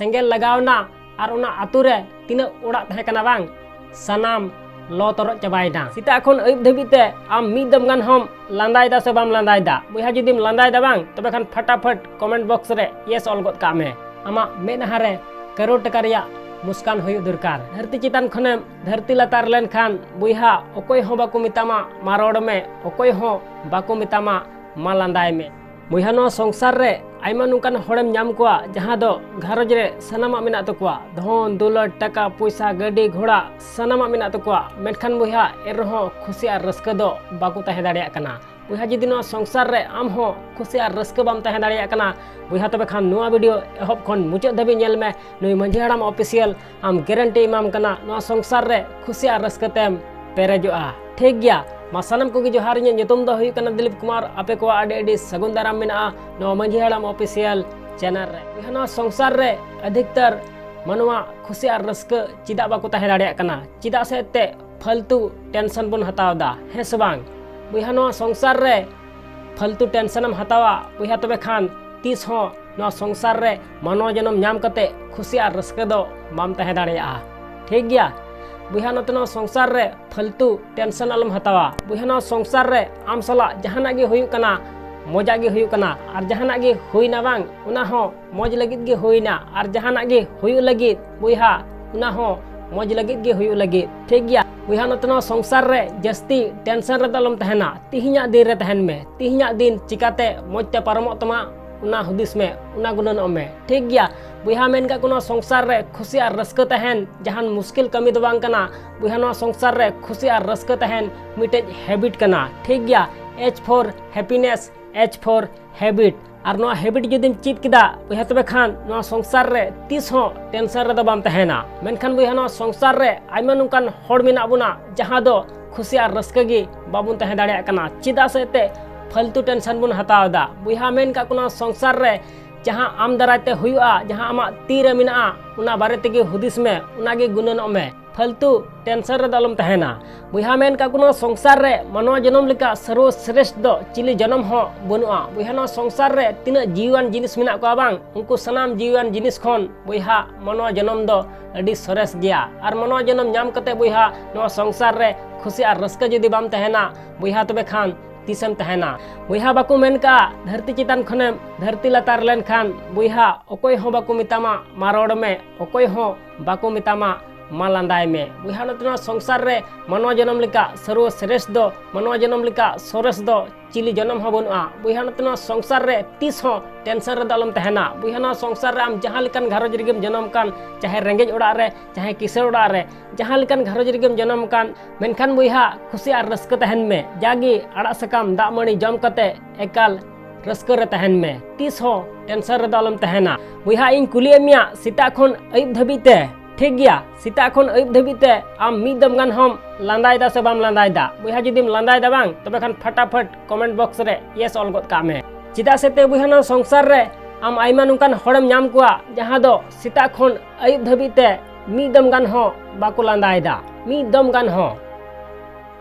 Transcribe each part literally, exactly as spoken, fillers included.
ᱥᱮᱸᱜᱮᱞ ᱞᱟᱜᱟᱣ ᱮᱱᱟ ᱟᱨ ᱚᱱᱟ ᱟᱛᱳ ᱨᱮ ᱛᱤᱱᱟᱹᱜ ᱚᱲᱟᱜ ᱛᱟᱦᱮᱸ ᱠᱟᱱᱟ ᱵᱟᱝ, ᱥᱟᱱᱟᱢ ᱞᱚ ᱛᱚᱨᱚᱡ ᱪᱟᱵᱟᱭᱮᱱᱟ᱾ ᱥᱮᱛᱟᱜ ᱠᱷᱚᱱ ᱟᱹᱭᱩᱵ ᱫᱷᱟᱹᱵᱤᱡ ᱛᱮ ᱟᱢ ᱢᱤᱫ ᱫᱚᱢ ᱜᱟᱱ ᱦᱚᱸᱢ ᱞᱟᱸᱫᱟᱭᱮᱫᱟ ᱥᱮ ᱵᱟᱢ ᱞᱟᱸᱫᱟᱭᱮᱫᱟ? ᱵᱚᱭᱦᱟ, ᱡᱩᱫᱤᱢ ᱞᱟᱸᱫᱟᱭᱮᱫᱟ ᱵᱟᱝ, ᱛᱚᱵᱮ ᱠᱷᱟᱱ ᱯᱷᱟᱴᱟᱯᱷᱟᱴ comment box ᱨᱮ yes ᱚᱞ ᱜᱚᱫ ᱠᱟᱜ ᱢᱮ᱾ ᱟᱢᱟᱜ ᱢᱮᱫᱦᱟ ᱨᱮ ᱠᱟᱨᱳᱲ ᱴᱟᱠᱟ ᱨᱮᱭᱟᱜ ᱢᱩᱥᱠᱟᱱ ᱦᱩᱭᱩᱜ ᱫᱚᱨᱠᱟᱨ᱾ ᱫᱷᱟᱹᱨᱛᱤ ᱪᱮᱛᱟᱱ ᱠᱷᱚᱱᱮᱢ ᱫᱷᱟᱹᱨᱛᱤ ᱞᱟᱛᱟᱨ ᱞᱮᱱᱠᱷᱟᱱ ᱵᱚᱭᱦᱟ, ᱚᱠᱚᱭ ᱦᱚᱸ ᱵᱟᱠᱚ ᱢᱮᱛᱟᱢᱟ ᱢᱟ ᱨᱚᱲ ᱢᱮ, ᱚᱠᱚᱭ ᱦᱚᱸ ᱵᱟᱠᱚ ᱢᱮᱛᱟᱢᱟ ᱢᱟ ᱞᱟᱸᱫᱟᱭ ᱢᱮ᱾ ᱵᱚᱭᱦᱟ, ᱱᱚᱣᱟ ᱥᱚᱝᱥᱟᱨ ᱨᱮ ᱟᱭᱢᱟ ᱱᱚᱝᱠᱟᱱ ᱦᱚᱲᱮᱢ ᱧᱟᱢ ᱠᱚᱣᱟ ᱡᱟᱦᱟᱸ ᱫᱚ ᱜᱷᱟᱨᱚᱸᱡᱽ ᱨᱮ ᱥᱟᱱᱟᱢᱟᱜ ᱢᱮᱱᱟᱜ ᱛᱟᱠᱚᱣᱟ, ᱫᱷᱚᱱ ᱫᱚᱞᱚᱛ, ᱴᱟᱠᱟ ᱯᱚᱭᱥᱟ, ᱜᱟᱹᱰᱤ ᱜᱷᱚᱲᱟ ᱥᱟᱱᱟᱢᱟᱜ ᱢᱮᱱᱟᱜ ᱛᱟᱠᱚᱣᱟ, ᱢᱮᱱᱠᱷᱟᱱ ᱵᱚᱭᱦᱟ, ᱮᱱ ᱨᱮᱦᱚᱸ ᱠᱷᱩᱥᱤ ᱟᱨ ᱨᱟᱹᱥᱠᱟᱹ ᱫᱚ ᱵᱟᱠᱚ ᱛᱟᱦᱮᱸ ᱫᱟᱲᱮᱭᱟᱜ ᱠᱟᱱᱟ᱾ ᱵᱚᱭᱦᱟ, ᱡᱩᱫᱤ ᱱᱚᱣᱟ ᱥᱚᱝᱥᱟᱨ ᱨᱮ ᱟᱢ ᱦᱚᱸ ᱠᱷᱩᱥᱤ ᱟᱨ ᱨᱟᱹᱥᱠᱟᱹ ᱵᱟᱢ ᱛᱟᱦᱮᱸ ᱫᱟᱲᱮᱭᱟᱜ ᱠᱟᱱᱟ, ᱵᱚᱭᱦᱟ, ᱛᱚᱵᱮ ᱠᱷᱟᱱ ᱱᱚᱣᱟ video ᱮᱦᱚᱵ ᱠᱷᱚᱱ ᱢᱩᱪᱟᱹᱫ ᱫᱷᱟᱹᱵᱤᱡ ᱧᱮᱞ ᱢᱮ᱾ ᱱᱩᱭ ᱢᱟᱹᱡᱷᱤ ᱦᱟᱲᱟᱢ official ᱟᱢ guarantee ᱮᱢᱟᱢ ᱠᱟᱱᱟ, ᱱᱚᱣᱟ ᱥᱚᱝᱥᱟᱨ ᱨᱮ ᱠᱷᱩᱥᱤ ᱟᱨ ᱨᱟᱹᱥᱠᱟᱹ ᱛᱮᱢ ᱯᱮᱨᱮᱡᱚᱜᱼᱟ᱾ ᱴᱷᱤᱠ ᱜᱮᱭᱟ, ᱢᱟ ᱥᱟᱱᱟᱢ ᱠᱚᱜᱮ ᱡᱚᱦᱟᱨ, ᱤᱧᱟᱹᱜ ᱧᱩᱛᱩᱢ ᱫᱚ ᱦᱩᱭᱩᱜ ᱠᱟᱱᱟ ᱫᱤᱞᱤᱯ ᱠᱩᱢᱟᱨ᱾ ᱟᱯᱮ ᱠᱚᱣᱟᱜ ᱟᱹᱰᱤ ᱟᱹᱰᱤ ᱥᱟᱹᱜᱩᱱ ᱫᱟᱨᱟᱢ ᱢᱮᱱᱟᱜᱼᱟ ᱱᱚᱣᱟ ᱢᱟᱹᱡᱷᱤ ᱦᱟᱲᱟᱢ official channel ᱨᱮ᱾ ᱵᱚᱭᱦᱟ, ᱱᱚᱣᱟ ᱥᱚᱝᱥᱟᱨ ᱨᱮ ᱟᱫᱷᱤᱠᱛᱟᱨ ᱢᱟᱱᱣᱟ ᱠᱷᱩᱥᱤ ᱟᱨ ᱨᱟᱹᱥᱠᱟᱹ ᱪᱮᱫᱟᱜ ᱵᱟᱠᱚ ᱛᱟᱦᱮᱸ ᱫᱟᱲᱮᱭᱟᱜ ᱠᱟᱱᱟ? ᱪᱮᱫᱟᱜ ᱥᱮ ᱮᱱᱛᱮᱫ ᱯᱷᱟᱞᱛᱩ tension ᱵᱚᱱ ᱦᱟᱛᱟᱣ ᱮᱫᱟ, ᱦᱮᱸ ᱥᱮ ᱵᱟᱝ? ᱵᱚᱭᱦᱟ, ᱱᱚᱣᱟ ᱥᱚᱝᱥᱟᱨ ᱨᱮ ᱯᱷᱟᱞᱛᱩ tension ᱮᱢ ᱦᱟᱛᱟᱣᱟ ᱵᱚᱭᱦᱟ, ᱛᱚᱵᱮ ᱠᱷᱟᱱ ᱛᱤᱥ ᱦᱚᱸ ᱱᱚᱣᱟ ᱥᱚᱝᱥᱟᱨ ᱨᱮ ᱢᱟᱱᱣᱟ ᱡᱚᱱᱚᱢ ᱧᱟᱢ ᱠᱟᱛᱮ ᱠᱷᱩᱥᱤ ᱟᱨ ᱨᱟᱹᱥᱠᱟᱹ ᱫᱚ ᱵᱟᱢ ᱛᱟᱦᱮᱸ ᱫᱟᱲᱮᱭᱟᱜᱼᱟ᱾ ᱴᱷᱤᱠ ᱜᱮᱭᱟ? ᱵᱚᱭᱦᱟ, ᱱᱚᱛᱮ ᱱᱚᱣᱟ ᱥᱚᱝᱥᱟᱨ ᱨᱮ ᱯᱷᱟᱞᱛᱩ tension ᱟᱞᱚᱢ ᱦᱟᱛᱟᱣᱟ᱾ ᱵᱚᱭᱦᱟ, ᱱᱚᱣᱟ ᱥᱚᱝᱥᱟᱨ ᱨᱮ ᱟᱢ ᱥᱟᱞᱟᱜ ᱡᱟᱦᱟᱱᱟᱜ ᱜᱮ ᱦᱩᱭᱩᱜ ᱠᱟᱱᱟ, ᱢᱚᱡᱟᱜ ᱜᱮ ᱦᱩᱭᱩᱜ ᱠᱟᱱᱟ, ᱟᱨ ᱡᱟᱦᱟᱱᱟᱜ ᱜᱮ ᱦᱩᱭᱱᱟ ᱵᱟᱝ, ᱚᱱᱟ ᱦᱚᱸ ᱢᱚᱡᱽ ᱞᱟᱹᱜᱤᱫ ᱜᱮ ᱦᱩᱭᱱᱟ, ᱟᱨ ᱡᱟᱦᱟᱱᱟᱜ ᱜᱮ ᱦᱩᱭᱩᱜ ᱞᱟᱹᱜᱤᱫ ᱵᱚᱭᱦᱟ, ᱚᱱᱟ ᱦᱚᱸ ᱢᱚᱡᱽ ᱞᱟᱹᱜᱤᱫ ᱜᱮ ᱦᱩᱭᱩᱜ ᱞᱟᱹᱜᱤᱫ᱾ ᱴᱷᱤᱠ ᱜᱮᱭᱟ? ᱵᱚᱭᱦᱟ, ᱱᱚᱛᱮ ᱱᱚᱣᱟ ᱥᱚᱝᱥᱟᱨ ᱨᱮ ᱡᱟᱹᱥᱛᱤ tension ᱨᱮᱫᱚ ᱟᱞᱚᱢ ᱛᱟᱦᱮᱱᱟ᱾ ᱛᱤᱦᱤᱧᱟᱜ ᱫᱤᱱ ᱨᱮ ᱛᱟᱦᱮᱱ ᱢᱮ᱾ ᱛᱤᱦᱤᱧᱟᱜ ᱫᱤᱱ ᱪᱤᱠᱟᱛᱮ ᱢᱚᱡᱽ ᱛᱮ ᱯᱟᱨᱚᱢᱚᱜ ᱛᱟᱢᱟ, ᱚᱱᱟ ᱦᱩᱫᱤᱥ ᱢᱮ, ᱚᱱᱟ ᱜᱩᱱᱟᱹᱱᱚᱜ ᱢᱮ᱾ ᱴᱷᱤᱠ ᱜᱮᱭᱟ? ᱵᱚᱭᱦᱟ, ᱢᱮᱱ ᱠᱟᱜ ᱠᱚ, ᱱᱚᱣᱟ ᱥᱚᱝᱥᱟᱨ ᱨᱮ ᱠᱷᱩᱥᱤ ᱟᱨ ᱨᱟᱹᱥᱠᱟᱹ ᱛᱟᱦᱮᱱ ᱡᱟᱦᱟᱱ ᱢᱩᱥᱠᱤᱞ ᱠᱟᱹᱢᱤ ᱫᱚ ᱵᱟᱝ ᱠᱟᱱᱟ᱾ ᱵᱚᱭᱦᱟ, ᱱᱚᱣᱟ ᱥᱚᱝᱥᱟᱨ ᱨᱮ ᱠᱷᱩᱥᱤ ᱟᱨ ᱨᱟᱹᱥᱠᱟᱹ ᱛᱟᱦᱮᱱ ᱢᱤᱫᱴᱮᱡ habit ᱠᱟᱱᱟ᱾ ᱴᱷᱤᱠ ᱜᱮᱭᱟ? H for happiness, H for habit᱾ ᱟᱨ ᱱᱚᱣᱟ habit ᱡᱩᱫᱤᱢ ᱪᱮᱫ ᱠᱮᱫᱟ ᱵᱚᱭᱦᱟ, ᱛᱚᱵᱮ ᱠᱷᱟᱱ ᱱᱚᱣᱟ ᱥᱚᱝᱥᱟᱨ ᱨᱮ ᱛᱤᱥ ᱦᱚᱸ tension ᱨᱮᱫᱚ ᱵᱟᱢ ᱛᱟᱦᱮᱱᱟ᱾ ᱢᱮᱱᱠᱷᱟᱱ ᱵᱚᱭᱦᱟ, ᱱᱚᱣᱟ ᱥᱚᱝᱥᱟᱨ ᱨᱮ ᱟᱭᱢᱟ ᱱᱚᱝᱠᱟᱱ ᱦᱚᱲ ᱢᱮᱱᱟᱜ ᱵᱚᱱᱟ ᱡᱟᱦᱟᱸ ᱫᱚ ᱠᱷᱩᱥᱤ ᱟᱨ ᱨᱟᱹᱥᱠᱟᱹ ᱜᱮ ᱵᱟᱵᱚᱱ ᱛᱟᱦᱮᱸ ᱫᱟᱲᱮᱭᱟᱜ ᱠᱟᱱᱟ᱾ ᱪᱮᱫᱟᱜ ᱥᱮ ᱮᱱᱛᱮᱫ ᱯᱷᱟᱞᱛᱩ tension ᱵᱚᱱ ᱦᱟᱛᱟᱣ ᱮᱫᱟ᱾ ᱵᱚᱭᱦᱟ, ᱢᱮᱱ ᱠᱟᱜ ᱠᱚ, ᱱᱚᱣᱟ ᱥᱚᱝᱥᱟᱨ ᱨᱮ ᱡᱟᱦᱟᱸ ᱟᱢ ᱫᱟᱨᱟᱭ ᱛᱮ ᱦᱩᱭᱩᱜᱼᱟ, ᱡᱟᱦᱟᱸ ᱟᱢᱟᱜ ᱛᱤ ᱨᱮ ᱢᱮᱱᱟᱜᱼᱟ, ᱚᱱᱟ ᱵᱟᱨᱮ ᱛᱮᱜᱮ ᱦᱩᱫᱤᱥ ᱢᱮ, ᱚᱱᱟ ᱜᱮ ᱜᱩᱱᱟᱹᱱᱚᱜ ᱢᱮ᱾ ᱯᱷᱟᱞᱛᱩ ᱴᱮᱱᱥᱚᱱ ᱨᱮᱫᱚ ᱟᱞᱚᱢ ᱛᱟᱦᱮᱱᱟ᱾ ᱵᱚᱭᱦᱟ, ᱢᱮᱱ ᱠᱟᱜ ᱠᱚ, ᱱᱚᱣᱟ ᱥᱚᱝᱥᱟᱨ ᱨᱮ ᱢᱟᱱᱣᱟ ᱡᱚᱱᱚᱢ ᱞᱮᱠᱟ ᱥᱚᱨᱵᱚ ᱥᱨᱮᱥᱴ ᱫᱚ ᱪᱤᱞᱤ ᱡᱚᱱᱚᱢ ᱦᱚᱸ ᱵᱟᱹᱱᱩᱜᱼᱟ᱾ ᱵᱚᱭᱦᱟ, ᱱᱚᱣᱟ ᱥᱚᱝᱥᱟᱨ ᱨᱮ ᱛᱤᱱᱟᱹᱜ ᱡᱤᱣᱤᱣᱟᱱ ᱡᱤᱱᱤᱥ ᱢᱮᱱᱟᱜ ᱠᱚᱣᱟ ᱵᱟᱝ, ᱩᱱᱠᱩ ᱥᱟᱱᱟᱢ ᱡᱤᱣᱤᱣᱟᱱ ᱡᱤᱱᱤᱥ ᱠᱷᱚᱱ, ᱵᱚᱭᱦᱟ, ᱢᱟᱱᱣᱟ ᱡᱚᱱᱚᱢ ᱫᱚ ᱟᱹᱰᱤ ᱥᱚᱨᱮᱥ ᱜᱮᱭᱟ᱾ ᱟᱨ ᱢᱟᱱᱣᱟ ᱡᱚᱱᱚᱢ ᱧᱟᱢ ᱠᱟᱛᱮ, ᱵᱚᱭᱦᱟ, ᱱᱚᱣᱟ ᱥᱚᱝᱥᱟᱨ ᱨᱮ ᱠᱷᱩᱥᱤ ᱟᱨ ᱨᱟᱹᱥᱠᱟᱹ ᱡᱩᱫᱤ ᱵᱟᱢ ᱛᱟᱦᱮᱱᱟ, ᱵᱚᱭᱦᱟ, ᱛᱚᱵᱮ ᱠᱷᱟᱱ ᱛᱤᱥᱮᱢ ᱛᱟᱦᱮᱱᱟ? ᱵᱚᱭᱦᱟ, ᱵᱟᱠᱚ ᱢᱮᱱ ᱠᱟᱜᱼᱟ, ᱫᱷᱟᱹᱨᱛᱤ ᱪᱮᱛᱟᱱ ᱠᱷᱚᱱᱮᱢ ᱫᱷᱟᱹᱨᱛᱤ ᱞᱟᱛᱟᱨ ᱞᱮᱱᱠᱷᱟᱱ, ᱵᱚᱭᱦᱟ, ᱚᱠᱚᱭ ᱦᱚᱸ ᱵᱟᱠᱚ ᱢᱮᱛᱟᱢᱟ, "ᱢᱟ ᱨᱚᱲ ᱢᱮ", ᱚᱠᱚᱭ ᱦᱚᱸ ᱵᱟᱠᱚ ᱢᱮᱛᱟᱢᱟ, "ᱢᱟ ᱞᱟᱸᱫᱟᱭ ᱢᱮ"᱾ ᱵᱚᱭᱦᱟ, ᱱᱚᱛᱮ ᱱᱚᱣᱟ ᱥᱚᱝᱥᱟᱨ ᱨᱮ ᱢᱟᱱᱣᱟ ᱡᱚᱱᱚᱢ ᱞᱮᱠᱟ ᱥᱚᱨᱵᱚ ᱥᱨᱮᱥ ᱫᱚ, ᱢᱟᱱᱣᱟ ᱡᱚᱱᱚᱢ ᱞᱮᱠᱟ ᱥᱚᱨᱮᱥ ᱫᱚ ᱪᱤᱞᱤ ᱡᱚᱱᱚᱢ ᱦᱚᱸ ᱵᱟᱹᱱᱩᱜᱼᱟ᱾ ᱵᱚᱭᱦᱟ, ᱱᱚᱛᱮ ᱱᱚᱣᱟ ᱥᱚᱝᱥᱟᱨ ᱨᱮ ᱛᱤᱥ ᱦᱚᱸ ᱴᱮᱱᱥᱚᱱ ᱨᱮᱫᱚ ᱟᱞᱚᱢ ᱛᱟᱦᱮᱱᱟ᱾ ᱵᱚᱭᱦᱟ, ᱱᱚᱣᱟ ᱥᱚᱝᱥᱟᱨ ᱨᱮ ᱟᱢ ᱡᱟᱦᱟᱸ ᱞᱮᱠᱟᱱ ᱜᱷᱟᱨᱚᱸᱡᱽ ᱨᱮᱜᱮᱢ ᱡᱚᱱᱚᱢ ᱠᱟᱱ, ᱪᱟᱦᱮ ᱨᱮᱸᱜᱮᱡ ᱚᱲᱟᱜ ᱨᱮ, ᱪᱟᱦᱮ ᱠᱤᱥᱟᱹᱬ ᱚᱲᱟᱜ ᱨᱮ, ᱡᱟᱦᱟᱸ ᱞᱮᱠᱟᱱ ᱜᱷᱟᱨᱚᱸᱡᱽ ᱨᱮᱜᱮᱢ ᱡᱚᱱᱚᱢ ᱠᱟᱱ, ᱢᱮᱱᱠᱷᱟᱱ ᱵᱚᱭᱦᱟ, ᱠᱷᱩᱥᱤ ᱟᱨ ᱨᱟᱹᱥᱠᱟᱹ ᱛᱟᱦᱮᱱ ᱢᱮ᱾ ᱡᱟᱜᱮ ᱟᱲᱟᱜ ᱥᱟᱠᱟᱢ ᱫᱟᱜ ᱢᱟᱹᱲᱤ ᱡᱚᱢ ᱠᱟᱛᱮ ᱮᱠᱟᱞ ᱨᱟᱹᱥᱠᱟᱹ ᱨᱮ ᱛᱟᱦᱮᱱ ᱢᱮ᱾ ᱛᱤᱥ ᱦᱚᱸ ᱴᱮᱱᱥᱚᱱ ᱨᱮᱫᱚ ᱟᱞᱚᱢ ᱛᱟᱦᱮᱱᱟ᱾ ᱵᱚᱭᱦᱟ, ᱤᱧ ᱠᱩᱞᱤᱭᱮᱫ ᱢᱮᱭᱟ, ᱥᱮᱛᱟᱜ ᱠᱷᱚᱱ ᱟᱹᱭᱩᱵ ᱫᱷᱟᱹᱵᱤᱡ ᱛᱮ, ᱴᱷᱤᱠ ᱜᱮᱭᱟ, ᱥᱮᱛᱟᱜ ᱠᱷᱚᱱ ᱟᱹᱭᱩᱵ ᱫᱷᱟᱹᱵᱤᱡ ᱛᱮ ᱟᱢ ᱢᱤᱫ ᱫᱚᱢ ᱜᱟᱱ ᱦᱚᱸᱢ ᱞᱟᱸᱫᱟᱭᱮᱫᱟ ᱥᱮ ᱵᱟᱢ ᱞᱟᱸᱫᱟᱭᱮᱫᱟ? ᱵᱚᱭᱦᱟ, ᱡᱩᱫᱤᱢ ᱞᱟᱸᱫᱟᱭᱮᱫᱟ ᱵᱟᱝ, ᱛᱚᱵᱮ ᱠᱷᱟᱱ ᱯᱷᱟᱴᱟᱯᱷᱟᱴ comment box ᱨᱮ yes ᱚᱞ ᱜᱚᱫ ᱠᱟᱜ ᱢᱮ᱾ ᱪᱮᱫᱟᱜ ᱥᱮ ᱛᱮ ᱵᱚᱭᱦᱟ, ᱱᱚᱣᱟ ᱥᱚᱝᱥᱟᱨ ᱨᱮ ᱟᱢ ᱟᱭᱢᱟ ᱱᱚᱝᱠᱟᱱ ᱦᱚᱲᱮᱢ ᱧᱟᱢ ᱠᱚᱣᱟ, ᱡᱟᱦᱟᱸ ᱫᱚ ᱥᱮᱛᱟᱜ ᱠᱷᱚᱱ ᱟᱹᱭᱩᱵ ᱫᱷᱟᱹᱵᱤᱡ ᱛᱮ ᱢᱤᱫ ᱫᱚᱢ ᱜᱟᱱ ᱦᱚᱸ ᱵᱟᱠᱚ ᱞᱟᱸᱫᱟᱭᱮᱫᱟ, ᱢᱤᱫ ᱫᱚᱢ ᱜᱟᱱ ᱦᱚᱸ᱾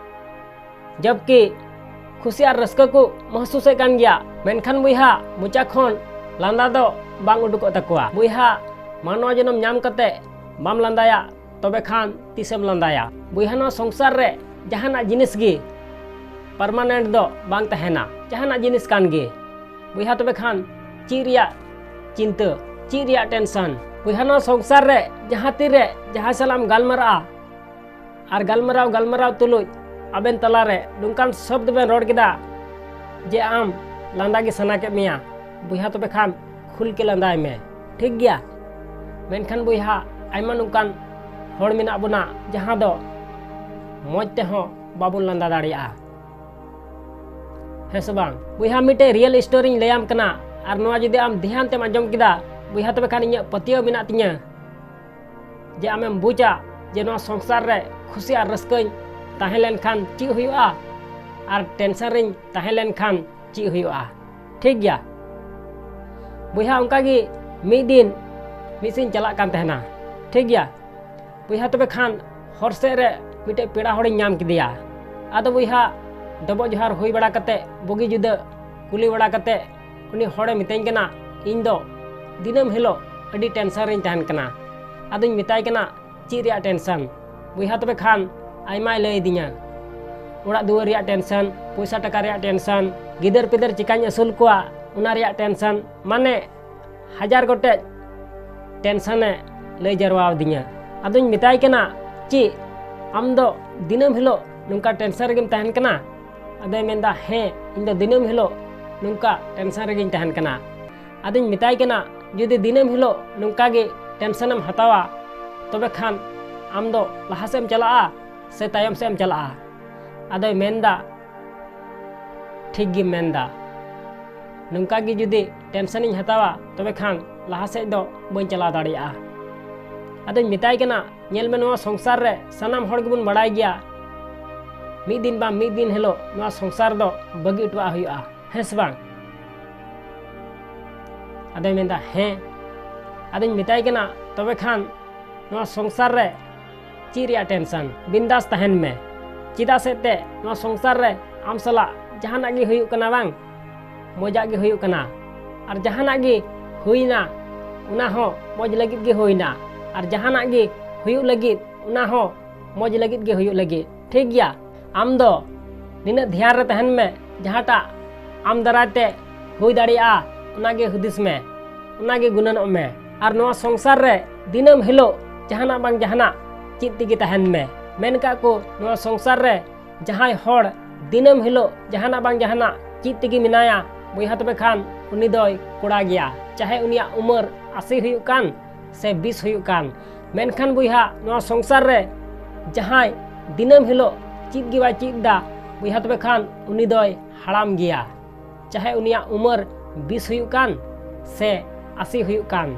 ᱡᱚᱵᱠᱤ ᱠᱷᱩᱥᱤ ᱟᱨ ᱨᱟᱹᱥᱠᱟᱹ ᱠᱚ ᱢᱚᱦᱥᱩᱥᱮᱫ ᱠᱟᱱ ᱜᱮᱭᱟ, ᱢᱮᱱᱠᱷᱟᱱ ᱵᱚᱭᱦᱟ, ᱢᱚᱪᱟ ᱠᱷᱚᱱ ᱞᱟᱸᱫᱟ ᱫᱚ ᱵᱟᱝ ᱩᱰᱩᱠᱚᱜ ᱛᱟᱠᱚᱣᱟ᱾ ᱵᱚᱭᱦᱟ, ᱢᱟᱱᱣᱟ ᱡᱚᱱᱚᱢ ᱧᱟᱢ ᱠᱟᱛᱮ ᱵᱟᱢ ᱞᱟᱸᱫᱟᱭᱟ, ᱛᱚᱵᱮ ᱠᱷᱟᱱ ᱛᱤᱥᱮᱢ ᱞᱟᱸᱫᱟᱭᱟ? ᱵᱚᱭᱦᱟ, ᱱᱚᱣᱟ ᱥᱚᱝᱥᱟᱨ ᱨᱮ ᱡᱟᱦᱟᱱᱟᱜ ᱡᱤᱱᱤᱥ ᱜᱮ permanent ᱫᱚ ᱵᱟᱝ ᱛᱟᱦᱮᱱᱟ, ᱡᱟᱦᱟᱱᱟᱜ ᱡᱤᱱᱤᱥ ᱠᱟᱱ ᱜᱮ᱾ ᱵᱚᱭᱦᱟ, ᱛᱚᱵᱮ ᱠᱷᱟᱱ ᱪᱮᱫ ᱨᱮᱭᱟᱜ ᱪᱤᱱᱛᱟᱹ, ᱪᱮᱫ ᱨᱮᱭᱟᱜ ᱴᱮᱱᱥᱚᱱ? ᱵᱚᱭᱦᱟ, ᱱᱚᱣᱟ ᱥᱚᱝᱥᱟᱨ ᱨᱮ ᱡᱟᱦᱟᱸ ᱛᱤᱨᱮ ᱡᱟᱦᱟᱸᱭ ᱥᱟᱞᱟᱜ ᱮᱢ ᱜᱟᱞᱢᱟᱨᱟᱜᱼᱟ, ᱟᱨ ᱜᱟᱞᱢᱟᱨᱟᱣ ᱜᱟᱞᱢᱟᱨᱟᱣ ᱛᱩᱞᱩᱡ ᱟᱵᱮᱱ ᱛᱟᱞᱟᱨᱮ ᱱᱚᱝᱠᱟᱱ ᱥᱚᱵᱫ ᱵᱮᱱ ᱨᱚᱲ ᱠᱮᱫᱟ ᱡᱮ ᱟᱢ ᱞᱟᱸᱫᱟ ᱜᱮ ᱥᱟᱱᱟ ᱠᱮᱫ ᱢᱮᱭᱟ, ᱵᱚᱭᱦᱟ, ᱛᱚᱵᱮ ᱠᱷᱟᱱ ᱠᱷᱩᱞ ᱠᱮ ᱞᱟᱸᱫᱟᱭ ᱢᱮ, ᱴᱷᱤᱠ ᱜᱮᱭᱟ? ᱢᱮᱱᱠᱷᱟᱱ ᱵᱚᱭᱦᱟ, ᱟᱭᱢᱟ ᱱᱚᱝᱠᱟᱱ ᱦᱚᱲ ᱢᱮᱱᱟᱜ ᱵᱚᱱᱟ ᱡᱟᱦᱟᱸ ᱫᱚ ᱢᱚᱡᱽ ᱛᱮᱦᱚᱸ ᱵᱟᱵᱚᱱ ᱞᱟᱸᱫᱟ ᱫᱟᱲᱮᱭᱟᱜᱼᱟ, ᱦᱮᱸ ᱥᱮ ᱵᱟᱝ? ᱵᱚᱭᱦᱟ, ᱢᱤᱫᱴᱮᱡ real story ᱤᱧ ᱞᱟᱹᱭᱟᱢ ᱠᱟᱱᱟ, ᱟᱨ ᱱᱚᱣᱟ ᱡᱩᱫᱤ ᱟᱢ ᱫᱷᱮᱭᱟᱱ ᱛᱮᱢ ᱟᱸᱡᱚᱢ ᱠᱮᱫᱟ, ᱵᱚᱭᱦᱟ, ᱛᱚᱵᱮ ᱠᱷᱟᱱ ᱤᱧᱟᱹᱜ ᱯᱟᱹᱛᱭᱟᱹᱣ ᱢᱮᱱᱟᱜ ᱛᱤᱧᱟᱹ ᱡᱮ ᱟᱢᱮᱢ ᱵᱩᱡᱟ ᱡᱮ ᱱᱚᱣᱟ ᱥᱚᱝᱥᱟᱨ ᱨᱮ ᱠᱷᱩᱥᱤ ᱟᱨ ᱨᱟᱹᱥᱠᱟᱹᱧ ᱛᱟᱦᱮᱸ ᱞᱮᱱᱠᱷᱟᱱ ᱪᱮᱫ ᱦᱩᱭᱩᱜᱼᱟ ᱟᱨ ᱴᱮᱱᱥᱚᱱ ᱨᱤᱧ ᱛᱟᱦᱮᱸ ᱞᱮᱱᱠᱷᱟᱱ ᱪᱮᱫ ᱦᱩᱭᱩᱜᱼᱟ᱾ ᱴᱷᱤᱠ ᱜᱮᱭᱟ ᱵᱚᱭᱦᱟ, ᱚᱱᱠᱟ ᱜᱮ ᱢᱤᱫ ᱫᱤᱱ ᱢᱤᱫ ᱥᱮᱫ ᱤᱧ ᱪᱟᱞᱟᱜ ᱠᱟᱱ ᱛᱟᱦᱮᱱᱟ᱾ ᱴᱷᱤᱠ ᱜᱮᱭᱟ ᱵᱚᱭᱦᱟ, ᱛᱚᱵᱮ ᱠᱷᱟᱱ ᱦᱚᱨ ᱥᱮᱫ ᱨᱮ ᱢᱤᱫᱴᱮᱡ ᱯᱮᱲᱟ ᱦᱚᱲᱤᱧ ᱧᱟᱢ ᱠᱮᱫᱮᱭᱟ᱾ ᱟᱫᱚ ᱵᱚᱭᱦᱟ, ᱰᱚᱵᱚᱜ ᱡᱚᱦᱟᱨ ᱦᱩᱭ ᱵᱟᱲᱟ ᱠᱟᱛᱮ, ᱵᱩᱜᱤ ᱡᱩᱫᱟᱹ ᱠᱩᱞᱤ ᱵᱟᱲᱟ ᱠᱟᱛᱮ, ᱩᱱᱤ ᱦᱚᱲᱮ ᱢᱤᱛᱟᱹᱧ ᱠᱟᱱᱟ, ᱤᱧ ᱫᱚ ᱫᱤᱱᱟᱹᱢ ᱦᱤᱞᱳᱜ ᱟᱹᱰᱤ ᱴᱮᱱᱥᱚᱱ ᱨᱤᱧ ᱛᱟᱦᱮᱱ ᱠᱟᱱᱟ᱾ ᱟᱫᱚᱧ ᱢᱮᱛᱟᱭ ᱠᱟᱱᱟ, ᱪᱮᱫ ᱨᱮᱭᱟᱜ ᱴᱮᱱᱥᱚᱱ? ᱵᱚᱭᱦᱟ ᱛᱚᱵᱮ ᱠᱷᱟᱱ ᱟᱭᱢᱟᱭ ᱞᱟᱹᱭ ᱟᱹᱫᱤᱧᱟ, ᱚᱲᱟᱜ ᱫᱩᱣᱟᱹᱨ ᱨᱮᱭᱟᱜ ᱴᱮᱱᱥᱚᱱ, ᱯᱚᱭᱥᱟ ᱴᱟᱠᱟ ᱨᱮᱭᱟᱜ ᱴᱮᱱᱥᱚᱱ, ᱜᱤᱫᱟᱹᱨ ᱯᱤᱫᱟᱹᱨ ᱪᱤᱠᱟᱹᱧ ᱟᱹᱥᱩᱞ ᱠᱚᱣᱟ ᱚᱱᱟ ᱨᱮᱭᱟᱜ ᱴᱮᱱᱥᱚᱱ, ᱢᱟᱱᱮ ᱦᱟᱡᱟᱨ ᱜᱚᱴᱮᱡ ᱴᱮᱱᱥᱚᱱᱮ ᱞᱟᱹᱭ ᱡᱟᱨᱣᱟ ᱟᱹᱫᱤᱧᱟ᱾ ᱟᱫᱚᱧ ᱢᱮᱛᱟᱭ ᱠᱟᱱᱟ, ᱪᱮᱫ ᱟᱢ ᱫᱚ ᱫᱤᱱᱟᱹᱢ ᱦᱤᱞᱳᱜ ᱱᱚᱝᱠᱟ ᱴᱮᱱᱥᱚᱱ ᱨᱮᱜᱮᱢ ᱛᱟᱦᱮᱱ ᱠᱟᱱᱟ? ᱟᱫᱚᱭ ᱢᱮᱱᱫᱟ, ᱦᱮᱸ, ᱤᱧ ᱫᱚ ᱫᱤᱱᱟᱹᱢ ᱦᱤᱞᱳᱜ ᱱᱚᱝᱠᱟ ᱴᱮᱱᱥᱚᱱ ᱨᱮᱜᱮᱧ ᱛᱟᱦᱮᱱ ᱠᱟᱱᱟ᱾ ᱟᱫᱚᱧ ᱢᱮᱛᱟᱭ ᱠᱟᱱᱟ, ᱡᱩᱫᱤ ᱫᱤᱱᱟᱹᱢ ᱦᱤᱞᱳᱜ ᱱᱚᱝᱠᱟ ᱜᱮ ᱴᱮᱱᱥᱚᱱᱮᱢ ᱦᱟᱛᱟᱣᱟ, ᱛᱚᱵᱮ ᱠᱷᱟᱱ ᱟᱢ ᱫᱚ ᱞᱟᱦᱟ ᱥᱮᱫ ᱮᱢ ᱪᱟᱞᱟᱜᱼᱟ ᱥᱮ ᱛᱟᱭᱚᱢ ᱥᱮᱫ ᱮᱢ ᱪᱟᱞᱟᱜᱼᱟ? ᱟᱫᱚᱭ ᱢᱮᱱᱫᱟ, ᱴᱷᱤᱠ ᱜᱮᱢ ᱢᱮᱱᱫᱟ, ᱱᱚᱝᱠᱟ ᱜᱮ ᱡᱩᱫᱤ ᱴᱮᱱᱥᱚᱱᱤᱧ ᱦᱟᱛᱟᱣᱟ, ᱛᱚᱵᱮ ᱠᱷᱟᱱ ᱞᱟᱦᱟ ᱥᱮᱫ ᱫᱚ ᱵᱟᱹᱧ ᱪᱟᱞᱟᱣ ᱫᱟᱲᱮᱭᱟᱜᱼᱟ᱾ ᱟᱫᱚᱧ ᱢᱮᱛᱟᱭ ᱠᱟᱱᱟ, ᱧᱮᱞ ᱢᱮ, ᱱᱚᱣᱟ ᱥᱚᱝᱥᱟᱨ ᱨᱮ ᱥᱟᱱᱟᱢ ᱦᱚᱲ ᱜᱮᱵᱚᱱ ᱵᱟᱲᱟᱭ ᱜᱮᱭᱟ, ᱢᱤᱫ ᱫᱤᱱ ᱵᱟᱝ ᱢᱤᱫ ᱫᱤᱱ ᱦᱤᱞᱳᱜ ᱱᱚᱣᱟ ᱥᱚᱝᱥᱟᱨ ᱫᱚ ᱵᱟᱹᱜᱤ ᱦᱚᱴᱚᱣᱟᱜ ᱦᱩᱭᱩᱜᱼᱟ, ᱦᱮᱸ ᱥᱮ ᱵᱟᱝ? ᱟᱫᱚᱭ ᱢᱮᱱᱫᱟ, ᱦᱮᱸ᱾ ᱟᱫᱚᱧ ᱢᱮᱛᱟᱭ ᱠᱟᱱᱟ, ᱛᱚᱵᱮ ᱠᱷᱟᱱ ᱱᱚᱣᱟ ᱥᱚᱝᱥᱟᱨ ᱨᱮ ᱪᱮᱫ ᱨᱮᱭᱟᱜ ᱴᱮᱱᱥᱚᱱ? ᱵᱤᱱᱫᱟᱥ ᱛᱟᱦᱮᱱ ᱢᱮ᱾ ᱪᱮᱫᱟᱜ ᱥᱮ ᱛᱮ ᱱᱚᱣᱟ ᱥᱚᱝᱥᱟᱨ ᱨᱮ ᱟᱢ ᱥᱟᱞᱟᱜ ᱡᱟᱦᱟᱱᱟᱜ ᱜᱮ ᱦᱩᱭᱩᱜ ᱠᱟᱱᱟ ᱵᱟᱝ, ᱢᱚᱡᱟᱜ ᱜᱮ ᱦᱩᱭᱩᱜ ᱠᱟᱱᱟ᱾ ᱟᱨ ᱡᱟᱦᱟᱱᱟᱜ ᱜᱮ ᱦᱩᱭᱱᱟ, ᱚᱱᱟ ᱦᱚᱸ ᱢᱚᱡᱽ ᱞᱟᱹᱜᱤᱫ ᱜᱮ ᱦᱩᱭᱱᱟ᱾ ᱟᱨ ᱡᱟᱦᱟᱱᱟᱜ ᱜᱮ ᱦᱩᱭᱩᱜ ᱞᱟᱹᱜᱤᱫ, ᱚᱱᱟ ᱦᱚᱸ ᱢᱚᱡᱽ ᱞᱟᱹᱜᱤᱫ ᱜᱮ ᱦᱩᱭᱩᱜ ᱞᱟᱹᱜᱤᱫ᱾ ᱴᱷᱤᱠ ᱜᱮᱭᱟ, ᱟᱢ ᱫᱚ ᱱᱤᱱᱟᱹᱜ ᱫᱷᱮᱭᱟᱱ ᱨᱮ ᱛᱟᱦᱮᱱ ᱢᱮ, ᱡᱟᱦᱟᱸᱴᱟᱜ ᱟᱢ ᱫᱟᱨᱟᱭ ᱛᱮ ᱦᱩᱭ ᱫᱟᱲᱮᱭᱟᱜᱼᱟ, ᱚᱱᱟᱜᱮ ᱦᱩᱫᱤᱥ ᱢᱮ, ᱚᱱᱟᱜᱮ ᱜᱩᱱᱟᱹᱱᱚᱜ ᱢᱮ᱾ ᱟᱨ ᱱᱚᱣᱟ ᱥᱚᱝᱥᱟᱨ ᱨᱮ ᱫᱤᱱᱟᱹᱢ ᱦᱤᱞᱳᱜ ᱡᱟᱦᱟᱱᱟᱜ ᱵᱟᱝ ᱡᱟᱦᱟᱱᱟᱜ ᱪᱮᱫ ᱛᱮᱜᱮ ᱛᱟᱦᱮᱱ ᱢᱮ᱾ ᱢᱮᱱ ᱠᱟᱜ ᱠᱚ, ᱱᱚᱣᱟ ᱥᱚᱝᱥᱟᱨ ᱨᱮ ᱡᱟᱦᱟᱸᱭ ᱦᱚᱲ ᱫᱤᱱᱟᱹᱢ ᱦᱤᱞᱳᱜ ᱡᱟᱦᱟᱱᱟᱜ ᱵᱟᱝ ᱡᱟᱦᱟᱱᱟᱜ ᱪᱮᱫ ᱛᱮᱜᱮ ᱢᱮᱱᱟᱭᱟ, ᱵᱚᱭᱦᱟ, ᱛᱚᱵᱮ ᱠᱷᱟᱱ ᱩᱱᱤ ᱫᱚᱭ ᱠᱚᱲᱟ ᱜᱮᱭᱟ, ᱪᱟᱦᱮ ᱩᱱᱤᱭᱟᱜ ᱩᱢᱟᱹᱨ ᱟᱥᱤ ᱦᱩᱭᱩᱜ ᱠᱟᱱ ᱥᱮ ᱵᱤᱥ ᱦᱩᱭᱩᱜ ᱠᱟᱱ᱾ ᱢᱮᱱᱠᱷᱟᱱ ᱵᱚᱭᱦᱟ, ᱱᱚᱣᱟ ᱥᱚᱝᱥᱟᱨ ᱨᱮ ᱡᱟᱦᱟᱸᱭ ᱫᱤᱱᱟᱹᱢ ᱦᱤᱞᱳᱜ ᱪᱮᱫ ᱜᱮ ᱵᱟᱭ ᱪᱮᱫ ᱮᱫᱟ, ᱵᱚᱭᱦᱟ, ᱛᱚᱵᱮ ᱠᱷᱟᱱ ᱩᱱᱤ ᱫᱚᱭ ᱦᱟᱲᱟᱢ ᱜᱮᱭᱟ, ᱪᱟᱦᱮ ᱩᱱᱤᱭᱟᱜ ᱩᱢᱟᱹᱨ ᱵᱤᱥ ᱦᱩᱭᱩᱜ ᱠᱟᱱ ᱥᱮ ᱟᱥᱤ ᱦᱩᱭᱩᱜ ᱠᱟᱱ᱾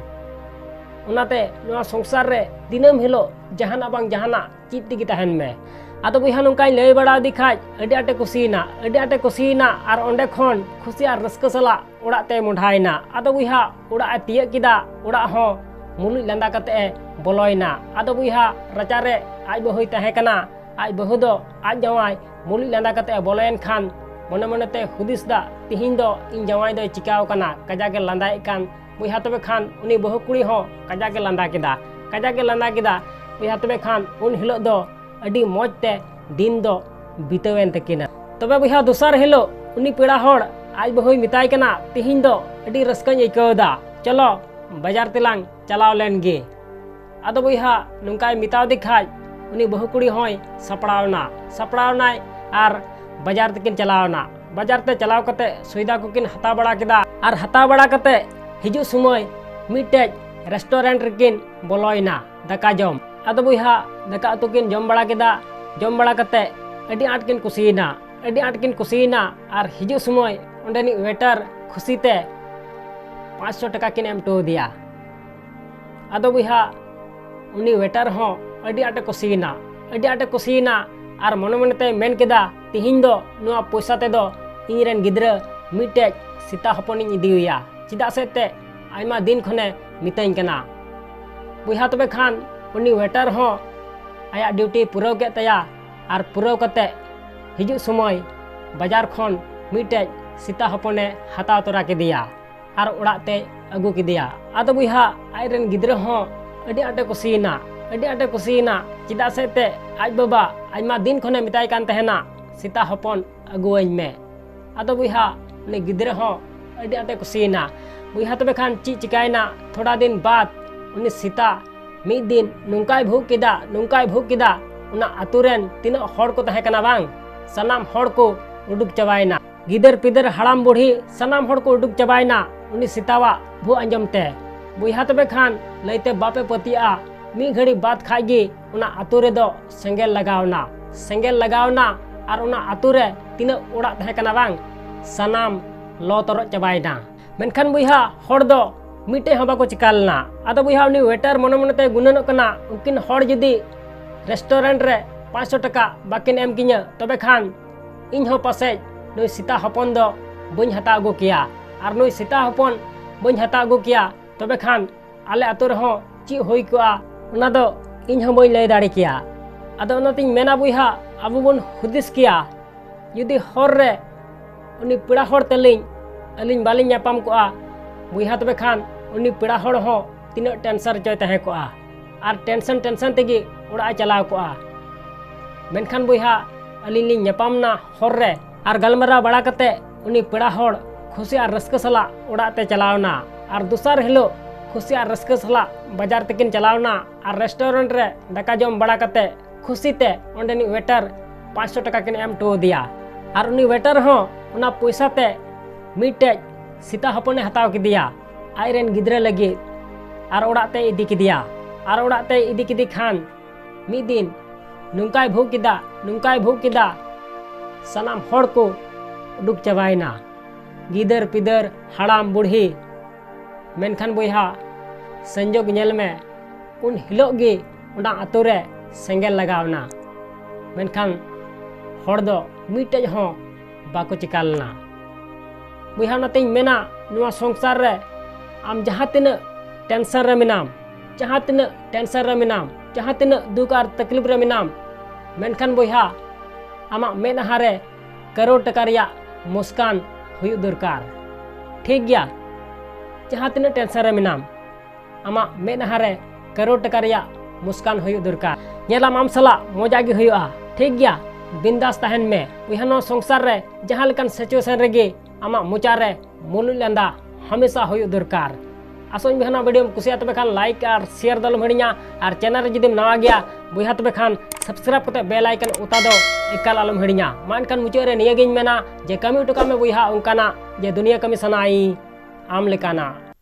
ᱚᱱᱟᱛᱮ ᱱᱚᱣᱟ ᱥᱚᱝᱥᱟᱨ ᱨᱮ ᱫᱤᱱᱟᱹᱢ ᱦᱤᱞᱳᱜ ᱡᱟᱦᱟᱱᱟᱜ ᱵᱟᱝ ᱡᱟᱦᱟᱱᱟᱜ ᱪᱮᱫ ᱛᱮᱜᱮ ᱛᱟᱦᱮᱱ ᱢᱮ᱾ ᱟᱫᱚ ᱵᱚᱭᱦᱟ, ᱱᱚᱝᱠᱟᱧ ᱞᱟᱹᱭ ᱵᱟᱲᱟ ᱟᱫᱮ ᱠᱷᱟᱡ ᱟᱹᱰᱤ ᱟᱸᱴᱮ ᱠᱩᱥᱤᱭᱮᱱᱟ, ᱟᱹᱰᱤ ᱟᱸᱴᱮ ᱠᱩᱥᱤᱭᱮᱱᱟ᱾ ᱟᱨ ᱚᱸᱰᱮ ᱠᱷᱚᱱ ᱠᱷᱩᱥᱤ ᱟᱨ ᱨᱟᱹᱥᱠᱟᱹ ᱥᱟᱞᱟᱜ ᱚᱲᱟᱜ ᱛᱮᱭ ᱢᱚᱰᱷᱟᱭᱮᱱᱟ᱾ ᱟᱫᱚ ᱵᱚᱭᱦᱟ, ᱚᱲᱟᱜ ᱮ ᱛᱤᱭᱟᱹᱜ ᱠᱮᱫᱟ, ᱚᱲᱟᱜ ᱦᱚᱸ ᱢᱩᱞᱩᱡ ᱞᱟᱸᱫᱟ ᱠᱟᱛᱮ ᱮ ᱵᱚᱞᱚᱭᱮᱱᱟ᱾ ᱟᱫᱚ ᱵᱚᱭᱦᱟ, ᱨᱟᱪᱟᱨᱮ ᱟᱡ ᱵᱟᱹᱦᱩᱭ ᱛᱟᱦᱮᱸ ᱠᱟᱱᱟ᱾ ᱟᱡ ᱵᱟᱹᱦᱩ ᱫᱚ ᱟᱡ ᱡᱟᱶᱟᱭ ᱢᱩᱞᱩᱡ ᱞᱟᱸᱫᱟ ᱠᱟᱛᱮ ᱮ ᱵᱚᱞᱚᱭᱮᱱ ᱠᱷᱟᱱ ᱢᱚᱱᱮ ᱢᱚᱱᱮᱛᱮ ᱦᱩᱫᱤᱥ ᱫᱟ, "ᱛᱤᱦᱤᱧ ᱫᱚ ᱤᱧ ᱡᱟᱶᱟᱭ ᱫᱚᱭ ᱪᱤᱠᱟᱹᱣ ᱠᱟᱱᱟ, ᱠᱟᱡᱟᱠ ᱮ ᱞᱟᱸᱫᱟᱭᱮᱫ ᱠᱟᱱ᱾" ᱵᱚᱭᱦᱟ, ᱛᱚᱵᱮ ᱠᱷᱟᱱ ᱩᱱᱤ ᱵᱟᱹᱦᱩ ᱠᱩᱲᱤ ᱦᱚᱸ ᱠᱟᱡᱟᱠ ᱮ ᱞᱟᱸᱫᱟ ᱠᱮᱫᱟ, ᱠᱟᱡᱟᱠ ᱮ ᱞᱟᱸᱫᱟ ᱠᱮᱫᱟ᱾ ᱵᱚᱭᱦᱟ, ᱛᱚᱵᱮ ᱠᱷᱟᱱ ᱩᱱ ᱦᱤᱞᱳᱜ ᱫᱚ ᱟᱹᱰᱤ ᱢᱚᱡᱽ ᱛᱮ ᱫᱤᱱ ᱫᱚ ᱵᱤᱛᱟᱹᱣᱮᱱ ᱛᱟᱹᱠᱤᱱᱟ᱾ ᱛᱚᱵᱮ ᱵᱚᱭᱦᱟ, ᱫᱚᱥᱟᱨ ᱦᱤᱞᱳᱜ ᱩᱱᱤ ᱯᱮᱲᱟ ᱦᱚᱲ ᱟᱡ ᱵᱟᱹᱦᱩᱭ ᱢᱮᱛᱟᱭ ᱠᱟᱱᱟ, "ᱛᱤᱦᱤᱧ ᱫᱚ ᱟᱹᱰᱤ ᱨᱟᱹᱥᱠᱟᱹᱧ ᱟᱹᱭᱠᱟᱹᱣ ᱮᱫᱟ, ᱪᱚᱞᱚ ᱵᱟᱡᱟᱨ ᱛᱮᱞᱟᱝ ᱪᱟᱞᱟᱣ ᱞᱮᱱ ᱜᱮ᱾" ᱟᱫᱚ ᱵᱚᱭᱦᱟ, ᱱᱚᱝᱠᱟᱭ ᱢᱮᱛᱟᱣᱫᱮ ᱠᱷᱟᱡ ᱩᱱᱤ ᱵᱟᱹᱦᱩ ᱠᱩᱲᱤ ᱦᱚᱸᱭ ᱥᱟᱯᱲᱟᱣ ᱮᱱᱟ, ᱥᱟᱯᱲᱟᱣ ᱮᱱᱟᱭ ᱟᱨ ᱵᱟᱡᱟᱨ ᱛᱮᱠᱤᱱ ᱪᱟᱞᱟᱣ ᱮᱱᱟ᱾ ᱵᱟᱡᱟᱨ ᱛᱮ ᱪᱟᱞᱟᱣ ᱠᱟᱛᱮ ᱥᱚᱭᱫᱟ ᱠᱚᱠᱤᱱ ᱦᱟᱛᱟᱣ ᱵᱟᱲᱟ ᱠᱮᱫᱟ ᱟᱨ ᱦᱟᱛᱟᱣ ᱵᱟᱲᱟ ᱠᱟᱛᱮ ᱦᱤᱡᱩᱜ ᱥᱚᱢᱚᱭ ᱢᱤᱫᱴᱮᱡ ᱨᱮᱥᱴᱩᱨᱮᱱᱴ ᱨᱮᱠᱤᱱ ᱵᱚᱞᱚᱭᱮᱱᱟ ᱫᱟᱠᱟ ᱡᱚᱢ᱾ ᱟᱫᱚ ᱵᱚᱭᱦᱟ, ᱫᱟᱠᱟ ᱩᱛᱩ ᱠᱤᱱ ᱡᱚᱢ ᱵᱟᱲᱟ ᱠᱮᱫᱟ᱾ ᱡᱚᱢ ᱵᱟᱲᱟ ᱠᱟᱛᱮ ᱟᱹᱰᱤ ᱟᱸᱴ ᱠᱤᱱ ᱠᱩᱥᱤᱭᱮᱱᱟ, ᱟᱹᱰᱤ ᱟᱸᱴ ᱠᱤᱱ ᱠᱩᱥᱤᱭᱮᱱᱟ᱾ ᱟᱨ ᱦᱤᱡᱩᱜ ᱥᱚᱢᱚᱭ ᱚᱸᱰᱮᱱᱤᱡ ᱣᱮᱴᱟᱨ ᱠᱷᱩᱥᱤᱛᱮ ᱯᱟᱸᱪᱥᱚ ᱴᱟᱠᱟ ᱠᱤᱱ ᱮᱢ ᱦᱚᱴᱚ ᱟᱫᱮᱭᱟ᱾ ᱟᱫᱚ ᱵᱚᱭᱦᱟ, ᱩᱱᱤ ᱣᱮᱴᱟᱨ ᱦᱚᱸ ᱟᱹᱰᱤ ᱟᱸᱴᱮ ᱠᱩᱥᱤᱭᱮᱱᱟ, ᱟᱹᱰᱤ ᱟᱸᱴᱮ ᱠᱩᱥᱤᱭᱮᱱᱟ᱾ ᱟᱨ ᱢᱚᱱᱮ ᱢᱚᱱᱮᱛᱮᱭ ᱢᱮᱱ ᱠᱮᱫᱟ, "ᱛᱤᱦᱤᱧ ᱫᱚ ᱱᱚᱣᱟ ᱯᱚᱭᱥᱟ ᱛᱮᱫᱚ ᱤᱧᱨᱮᱱ ᱜᱤᱫᱽᱨᱟᱹ ᱢᱤᱫᱴᱮᱡ ᱥᱮᱛᱟ ᱦᱚᱯᱚᱱᱤᱧ ᱤᱫᱤᱣᱟᱭᱟ, ᱪᱮᱫᱟᱜ ᱥᱮ ᱮᱱᱛᱮᱫ ᱟᱭᱢᱟ ᱫᱤᱱ ᱠᱷᱚᱱᱮ ᱢᱤᱛᱟᱹᱧ ᱠᱟᱱᱟ᱾" ᱵᱚᱭᱦᱟ, ᱛᱚᱵᱮ ᱠᱷᱟᱱ ᱩᱱᱤ ᱣᱮᱴᱟᱨ ᱦᱚᱸ ᱟᱭᱟᱜ ᱰᱤᱭᱩᱴᱤᱭ ᱯᱩᱨᱟᱹᱣ ᱠᱮᱫ ᱛᱟᱭᱟ ᱟᱨ ᱯᱩᱨᱟᱹᱣ ᱠᱟᱛᱮ ᱦᱤᱡᱩᱜ ᱥᱚᱢᱚᱭ ᱵᱟᱡᱟᱨ ᱠᱷᱚᱱ ᱢᱤᱫᱴᱮᱡ ᱥᱮᱛᱟ ᱦᱚᱯᱚᱱᱮ ᱦᱟᱛᱟᱣ ᱛᱚᱨᱟ ᱠᱮᱫᱮᱭᱟ ᱟᱨ ᱚᱲᱟᱜ ᱛᱮᱭ ᱟᱹᱜᱩ ᱠᱮᱫᱮᱭᱟ᱾ ᱟᱫᱚ ᱵᱚᱭᱦᱟ, ᱟᱡᱨᱮᱱ ᱜᱤᱫᱽᱨᱟᱹ ᱦᱚᱸ ᱟᱹᱰᱤ ᱟᱸᱴᱮ ᱠᱩᱥᱤᱭᱮᱱᱟ, ᱟᱹᱰᱤ ᱟᱸᱴᱮ ᱠᱩᱥᱤᱭᱮᱱᱟ᱾ ᱪᱮᱫᱟᱜ ᱥᱮ ᱮᱱᱛᱮᱫ ᱟᱡ ᱵᱟᱵᱟ ᱟᱭᱢᱟ ᱫᱤᱱ ᱠᱷᱚᱱᱮ ᱢᱮᱛᱟᱭ ᱠᱟᱱ ᱛᱟᱦᱮᱱᱟ, "ᱥᱮᱛᱟ ᱦᱚᱯᱚᱱ ᱟᱹᱜᱩᱣᱟᱹᱧ ᱢᱮ᱾" ᱟᱫᱚ ᱵᱚᱭᱦᱟ, ᱩᱱᱤ ᱜᱤᱫᱽᱨᱟᱹ ᱦᱚᱸ ᱟᱹᱰᱤ ᱟᱸᱴᱮ ᱠᱩᱥᱤᱭᱮᱱᱟ᱾ ᱵᱚᱭᱦᱟ, ᱛᱚᱵᱮ ᱠᱷᱟᱱ ᱪᱮᱫ ᱪᱤᱠᱟᱭᱮᱱᱟ? ᱛᱷᱚᱲᱟ ᱫᱤᱱ ᱵᱟᱫ ᱩᱱᱤ ᱥᱮᱛᱟ ᱢᱤᱫ ᱫᱤᱱ ᱱᱚᱝᱠᱟᱭ ᱵᱷᱩᱜ ᱠᱮᱫᱟ, ᱱᱚᱝᱠᱟᱭ ᱵᱷᱩᱜ ᱠᱮᱫᱟ, ᱚᱱᱟ ᱟᱛᱳ ᱨᱮᱱ ᱛᱤᱱᱟᱹᱜ ᱦᱚᱲ ᱠᱚ ᱛᱟᱦᱮᱸ ᱠᱟᱱᱟ ᱵᱟᱝ, ᱥᱟᱱᱟᱢ ᱦᱚᱲ ᱠᱚ ᱩᱰᱩᱠ ᱪᱟᱵᱟᱭᱮᱱᱟ᱾ ᱜᱤᱫᱟᱹᱨ ᱯᱤᱫᱟᱹᱨ, ᱦᱟᱲᱟᱢ ᱵᱩᱲᱦᱤ, ᱥᱟᱱᱟᱢ ᱦᱚᱲ ᱠᱚ ᱩᱰᱩᱠ ᱪᱟᱵᱟᱭᱮᱱᱟ ᱩᱱᱤ ᱥᱮᱛᱟᱣᱟᱜ ᱵᱷᱩᱜ ᱟᱸᱡᱚᱢ ᱛᱮ᱾ ᱵᱚᱭᱦᱟ, ᱛᱚᱵᱮ ᱠᱷᱟᱱ ᱞᱟᱹᱭᱛᱮ ᱵᱟᱯᱮ ᱯᱟᱹᱛᱭᱟᱹᱜᱼᱟ, ᱢᱤᱫ ᱜᱷᱟᱹᱲᱤ ᱵᱟᱫ ᱠᱷᱟᱡ ᱜᱮ ᱚᱱᱟ ᱟᱛᱳ ᱨᱮᱫᱚ ᱥᱮᱸᱜᱮᱞ ᱞᱟᱜᱟᱣ ᱮᱱᱟ᱾ ᱥᱮᱸᱜᱮᱞ ᱞᱟᱜᱟᱣ ᱮᱱᱟ ᱟᱨ ᱚᱱᱟ ᱟᱛᱳ ᱨᱮ ᱛᱤᱱᱟᱹᱜ ᱚᱲᱟᱜ ᱛᱟᱦᱮᱸ ᱠᱟᱱᱟ ᱵᱟᱝ, ᱥᱟᱱᱟᱢ ᱞᱚ ᱛᱚᱨᱚᱡ ᱪᱟᱵᱟᱭᱮᱱᱟ᱾ ᱢᱮᱱᱠᱷᱟᱱ ᱵᱚᱭᱦᱟ, ᱦᱚᱲ ᱫᱚ ᱢᱤᱫᱴᱮᱡ ᱦᱚᱸ ᱵᱟᱠᱚ ᱪᱤᱠᱟ ᱞᱮᱱᱟ᱾ ᱟᱫᱚ ᱵᱚᱭᱦᱟ, ᱩᱱᱤ ᱣᱮᱴᱟᱨ ᱢᱚᱱᱮ ᱢᱚᱱᱮᱛᱮ ᱜᱩᱱᱟᱹᱱᱚᱜ ᱠᱟᱱᱟ, ᱩᱱᱠᱤᱱ ᱦᱚᱲ ᱡᱩᱫᱤ ᱨᱮᱥᱴᱩᱨᱮᱱᱴ ᱨᱮ ᱯᱟᱸᱪᱥᱚ ᱴᱟᱠᱟ ᱵᱟᱹᱠᱤᱱ ᱮᱢ ᱠᱤᱧᱟᱹ, ᱛᱚᱵᱮ ᱠᱷᱟᱱ ᱤᱧ ᱦᱚᱸ ᱯᱟᱥᱮᱡ ᱱᱩᱭ ᱥᱮᱛᱟ ᱦᱚᱯᱚᱱ ᱫᱚ ᱵᱟᱹᱧ ᱦᱟᱛᱟᱣ ᱟᱹᱜᱩ ᱠᱮᱭᱟ᱾ ᱟᱨ ᱱᱩᱭ ᱥᱮᱛᱟ ᱦᱚᱯᱚᱱ ᱵᱟᱹᱧ ᱦᱟᱛᱟᱣ ᱟᱹᱜᱩ ᱠᱮᱭᱟ, ᱛᱚᱵᱮ ᱠᱷᱟᱱ ᱟᱞᱮ ᱟᱛᱳ ᱨᱮᱦᱚᱸ ᱪᱮᱫ ᱦᱩᱭ ᱠᱚᱜᱼᱟ, ᱚᱱᱟ ᱫᱚ ᱤᱧ ᱦᱚᱸ ᱵᱟᱹᱧ ᱞᱟᱹᱭ ᱫᱟᱲᱮ ᱠᱮᱭᱟ᱾ ᱟᱫᱚ ᱚᱱᱟᱛᱤᱧ ᱢᱮᱱᱟ ᱵᱚᱭᱦᱟ, ᱟᱵᱚ ᱵᱚᱱ ᱦᱩᱫᱤᱥ ᱠᱮᱭᱟ, ᱡᱩᱫᱤ ᱦᱚᱨ ᱨᱮ ᱩᱱᱤ ᱯᱮᱲᱟ ᱦᱚᱲ ᱛᱟᱹᱞᱤᱧ ᱟᱹᱞᱤᱧ ᱵᱟᱹᱞᱤᱧ ᱧᱟᱯᱟᱢ ᱠᱚᱜᱼᱟ ᱵᱚᱭᱦᱟ, ᱛᱚᱵᱮ ᱠᱷᱟᱱ ᱩᱱᱤ ᱯᱮᱲᱟ ᱦᱚᱲ ᱦᱚᱸ ᱛᱤᱱᱟᱹᱜ ᱴᱮᱱᱥᱚᱱ ᱨᱮᱪᱚᱭ ᱛᱟᱦᱮᱸ ᱠᱚᱜᱼᱟ, ᱟᱨ ᱴᱮᱱᱥᱚᱱ ᱴᱮᱱᱥᱚᱱ ᱛᱮᱜᱮ ᱚᱲᱟᱜ ᱮ ᱪᱟᱞᱟᱣ ᱠᱚᱜᱼᱟ᱾ ᱢᱮᱱᱠᱷᱟᱱ ᱵᱚᱭᱦᱟ, ᱟᱹᱞᱤᱧ ᱞᱤᱧ ᱧᱟᱯᱟᱢ ᱮᱱᱟ ᱦᱚᱨ ᱨᱮ, ᱟᱨ ᱜᱟᱞᱢᱟᱨᱟᱣ ᱵᱟᱲᱟ ᱠᱟᱛᱮ ᱩᱱᱤ ᱯᱮᱲᱟ ᱦᱚᱲ ᱠᱷᱩᱥᱤ ᱟᱨ ᱨᱟᱹᱥᱠᱟᱹ ᱥᱟᱞᱟᱜ ᱚᱲᱟᱜ ᱛᱮ ᱪᱟᱞᱟᱣ ᱮᱱᱟ᱾ ᱟᱨ ᱫᱚᱥᱟᱨ ᱦᱤᱞᱳᱜ ᱠᱷᱩᱥᱤ ᱟᱨ ᱨᱟᱹᱥᱠᱟᱹ ᱥᱟᱞᱟᱜ ᱵᱟᱡᱟᱨ ᱛᱮᱠᱤᱱ ᱪᱟᱞᱟᱣ ᱮᱱᱟ ᱟᱨ ᱨᱮᱥᱴᱩᱨᱮᱱᱴ ᱨᱮ ᱫᱟᱠᱟ ᱡᱚᱢ ᱵᱟᱲᱟ ᱠᱟᱛᱮ ᱠᱷᱩᱥᱤ ᱛᱮ ᱚᱸᱰᱮᱱᱤᱡ ᱣᱮᱴᱟᱨ ᱯᱟᱸᱪᱥᱚ ᱴᱟᱠᱟ ᱠᱤᱱ ᱮᱢ ᱦᱚᱴᱚ ᱟᱫᱮᱭᱟ᱾ ᱟᱨ ᱩᱱᱤ ᱣᱮᱴᱟᱨ ᱦᱚᱸ ᱚᱱᱟ ᱯᱚᱭᱥᱟ ᱛᱮ ᱢᱤᱫᱴᱮᱡ ᱥᱮᱛᱟ ᱦᱚᱯᱚᱱᱮ ᱦᱟᱛᱟᱣ ᱠᱮᱫᱮᱭᱟ ᱟᱡᱨᱮᱱ ᱜᱤᱫᱽᱨᱟᱹ ᱞᱟᱹᱜᱤᱫ, ᱟᱨ ᱚᱲᱟᱜ ᱛᱮᱭ ᱤᱫᱤ ᱠᱮᱫᱮᱭᱟ᱾ ᱟᱨ ᱚᱲᱟᱜ ᱛᱮᱭ ᱤᱫᱤ ᱠᱮᱫᱮ ᱠᱷᱟᱱ ᱢᱤᱫ ᱫᱤᱱ ᱱᱚᱝᱠᱟᱭ ᱵᱷᱩᱜ ᱠᱮᱫᱟ, ᱱᱚᱝᱠᱟᱭ ᱵᱷᱩᱜ ᱠᱮᱫᱟ, ᱥᱟᱱᱟᱢ ᱦᱚᱲ ᱠᱚ ᱩᱰᱩᱠ ᱪᱟᱵᱟᱭᱮᱱᱟ, ᱜᱤᱫᱟᱹᱨ ᱯᱤᱫᱟᱹᱨ, ᱦᱟᱲᱟᱢ ᱵᱩᱲᱦᱤ᱾ ᱢᱮᱱᱠᱷᱟᱱ ᱵᱚᱭᱦᱟ, ᱥᱚᱝᱡᱳᱜᱽ ᱧᱮᱞ ᱢᱮ, ᱩᱱ ᱦᱤᱞᱳᱜ ᱜᱮ ᱚᱱᱟ ᱟᱛᱳ ᱨᱮ ᱥᱮᱸᱜᱮᱞ ᱞᱟᱜᱟᱣ ᱮᱱᱟ᱾ ᱢᱮᱱᱠᱷᱟᱱ ᱦᱚᱲ ᱫᱚ ᱢᱤᱫᱴᱮᱡ ᱦᱚᱸ ᱵᱟᱠᱚ ᱪᱤᱠᱟ ᱞᱮᱱᱟ᱾ ᱵᱚᱭᱦᱟ, ᱚᱱᱟᱛᱤᱧ ᱢᱮᱱᱟ, ᱱᱚᱣᱟ ᱥᱚᱝᱥᱟᱨ ᱨᱮ ᱟᱢ ᱡᱟᱦᱟᱸ ᱛᱤᱱᱟᱹᱜ ᱴᱮᱱᱥᱚᱱ ᱨᱮ ᱢᱮᱱᱟᱢ, ᱡᱟᱦᱟᱸ ᱛᱤᱱᱟᱹᱜ ᱴᱮᱱᱥᱚᱱ ᱨᱮ ᱢᱮᱱᱟᱢ, ᱡᱟᱦᱟᱸ ᱛᱤᱱᱟᱹᱜ ᱫᱩᱠ ᱟᱨ ᱛᱟᱠᱞᱤᱯ ᱨᱮ ᱢᱮᱱᱟᱢ, ᱢᱮᱱᱠᱷᱟᱱ ᱵᱚᱭᱦᱟ, ᱟᱢᱟᱜ ᱢᱮᱫᱦᱟ ᱨᱮ ᱠᱟᱨᱳᱲ ᱴᱟᱠᱟ ᱨᱮᱭᱟᱜ ᱢᱩᱥᱠᱟᱱ ᱦᱩᱭᱩᱜ ᱫᱚᱨᱠᱟᱨ᱾ ᱴᱷᱤᱠ ᱜᱮᱭᱟ, ᱡᱟᱦᱟᱸ ᱛᱤᱱᱟᱹᱜ ᱴᱮᱱᱥᱚᱱ ᱨᱮ ᱢᱮᱱᱟᱢ, ᱟᱢᱟᱜ ᱢᱮᱫᱦᱟ ᱨᱮ ᱠᱟᱨᱳᱲ ᱴᱟᱠᱟ ᱨᱮᱭᱟᱜ ᱢᱩᱥᱠᱟᱱ ᱦᱩᱭᱩᱜ ᱫᱚᱨᱠᱟᱨ᱾ ᱧᱮᱞᱟᱢ, ᱟᱢ ᱥᱟᱞᱟᱜ ᱢᱚᱡᱟ ᱜᱮ ᱦᱩᱭᱩᱜᱼᱟ᱾ ᱴᱷᱤᱠ ᱜᱮᱭᱟ, ᱵᱤᱱᱫᱟᱥ ᱛᱟᱦᱮᱱ ᱢᱮ᱾ ᱵᱚᱭᱦᱟ, ᱱᱚᱣᱟ ᱥᱚᱝᱥᱟᱨ ᱨᱮ ᱡᱟᱦᱟᱸ ᱞᱮᱠᱟᱱ ᱥᱤᱪᱩᱭᱮᱥᱚᱱ ᱨᱮᱜᱮ ᱟᱢᱟᱜ ᱢᱚᱪᱟ ᱨᱮ ᱢᱩᱞᱩᱡ ᱞᱟᱸᱫᱟ ᱦᱟᱢᱮᱥᱟ ᱦᱩᱭᱩᱜ ᱫᱚᱨᱠᱟᱨ᱾ ᱟᱥᱚᱜ ᱟᱹᱧ ᱵᱚᱭᱦᱟ, ᱱᱚᱣᱟ ᱵᱷᱤᱰᱤᱭᱳᱢ ᱠᱩᱥᱤᱭᱟᱜᱼᱟ, ᱛᱚᱵᱮ ᱠᱷᱟᱱ ᱞᱟᱭᱤᱠ ᱟᱨ ᱥᱮᱭᱟᱨ ᱫᱚ ᱟᱞᱚᱢ ᱦᱤᱲᱤᱧᱟ᱾ ᱟᱨ ᱪᱮᱱᱮᱞ ᱨᱮ ᱡᱩᱫᱤᱢ ᱱᱟᱣᱟ ᱜᱮᱭᱟ ᱵᱚᱭᱦᱟ, ᱛᱚᱵᱮ ᱠᱷᱟᱱ ᱥᱟᱵᱥᱠᱨᱟᱭᱤᱵ ᱠᱟᱛᱮ ᱵᱮᱞ ᱟᱭᱠᱚᱱ ᱚᱛᱟ ᱫᱚ ᱮᱠᱟᱞ ᱟᱞᱚᱢ ᱦᱤᱲᱤᱧᱟ᱾ ᱢᱟ ᱮᱱᱠᱷᱟᱱ ᱢᱩᱪᱟᱹᱫ ᱨᱮ ᱱᱤᱭᱟᱹᱜᱤᱧ ᱢᱮᱱᱟ ᱡᱮ ᱠᱟᱹᱢᱤ ᱦᱚᱴᱚ ᱠᱟᱜ ᱢᱮ ᱵᱚᱭᱦᱟ ᱚᱱᱠᱟᱱᱟᱜ ᱡᱮ ᱫᱩᱱᱤᱭᱟᱹ ᱠᱟᱹᱢᱤ ᱥᱟᱱᱟᱭ ᱟᱢ ᱞᱮᱠᱟᱱᱟᱜ᱾